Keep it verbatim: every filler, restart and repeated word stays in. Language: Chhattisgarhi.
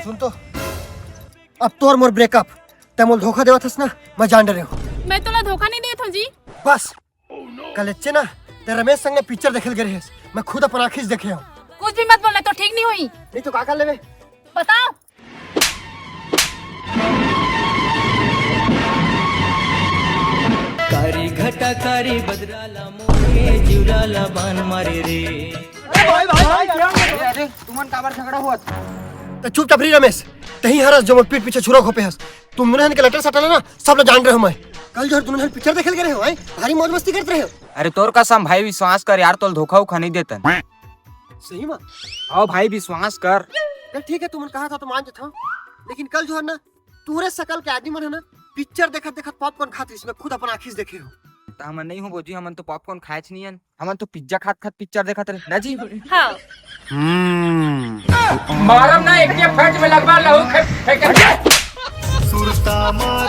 सुन तो, अब तोर मोर ब्रेकअप। तैं मोला धोखा देवत हस ना, मैं जान डरे हूँ। मैं तोला धोखा नहीं देत हूँ जी। बस, कल एच्चे ना, तैं रमेश संग पिक्चर देखे ल गे रहेस, मैं खुद अपन आँखी से देखे हूँ। कुछ भी मत बोलना, तो ठीक नहीं हुई। नहीं तो का कर लेबे? बताओ। कारी घटा कारी बदरा ला मोरे, जिउरा ला बान मारे रे। अरे भाई, भाई, भाई, क्या हो गया? अरे, तुमन काबर झगड़ा हुआ? त चुपचाप रही रमेश, तहीं हरस जो मोर पीठ पीछे छुरा घोपे हस। तुम दुनों के लटर सटल ना, सब लोग जान रहे हो मैं। कल जो है दुनों पिक्चर देखे ल गे रहे हो, हैं? भारी मौज मस्ती करते रहे हो। अरे तोर कसम भाई, विश्वास कर यार, तोल धोखा उखा नहीं देतन। सही में? हाँ भाई, विश्वास कर। चल ठीक है, तुमन कहा था तो मान जाता हूँ, लेकिन कल जो है ना, तोरे सकल के आदमी मन है ना, पिक्चर देखत देखत पॉपकॉर्न खात रहिस, मैं खुद अपन आँखी से देखे हूँ। त हमन नहीं हो बोजी, हमन तो पॉपकॉर्न खाएच नहीं हन, हमन तो पिज्जा खात खात पिक्चर देखत रहे ना जी। हाँ। मारम ना एक के फट में लगवा लहू खे-, फेंके। सुरता मार